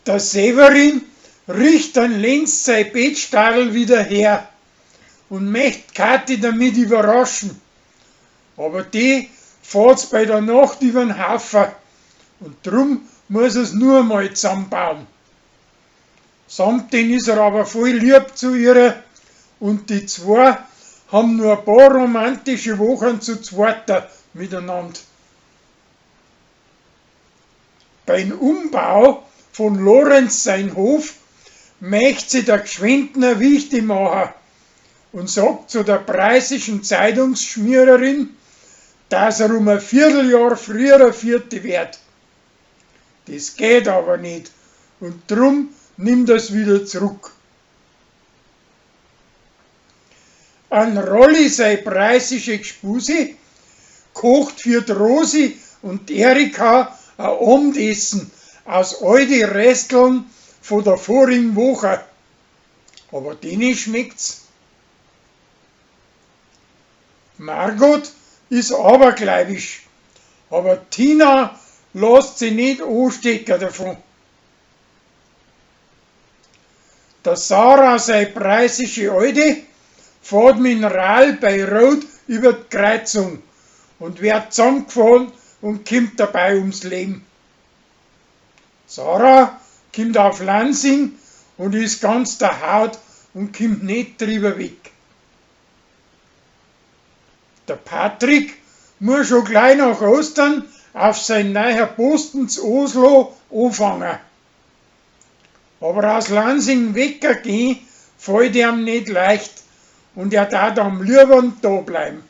Der Severin richt an Lenz sei Bettstadl wieder her und möcht Kathi damit überraschen. Aber die fahrt's bei der Nacht übern Haufen und drum muss er's nur einmal zusammenbauen. Samt den is er aber voll lieb zu ihrer und die zwei haben nur ein paar romantische Wochen zu zweiter miteinander. Beim Umbau von Lorenz sein Hof möcht sie der Gschwendner wichtig machen und sagt zu der preußischen Zeitungsschmiererin, dass er um ein Vierteljahr früher vierte wird. Das geht aber nicht und drum nimmt er's wieder zurück. An Rolli sei preußische Gspusi kocht für d Rosi und Erika a Abendessen aus all die Resteln von der vorigen Woche. Aber denen schmeckt's. Margot is abergläubisch, aber Tina lässt sich nicht anstecken davon. Der Sarah sei preußische Alte fährt mit dem Rad bei Rot über die Kreuzung und wird zusammengefahren und kommt dabei ums Leben. Sarah kommt auf Lansing und ist ganz der Haut und kommt nicht drüber weg. Der Patrick muss schon gleich nach Ostern auf sein neuer Posten zu Oslo anfangen. Aber aus Lansing weggehen fällt ihm nicht leicht und er darf am liebsten da bleiben.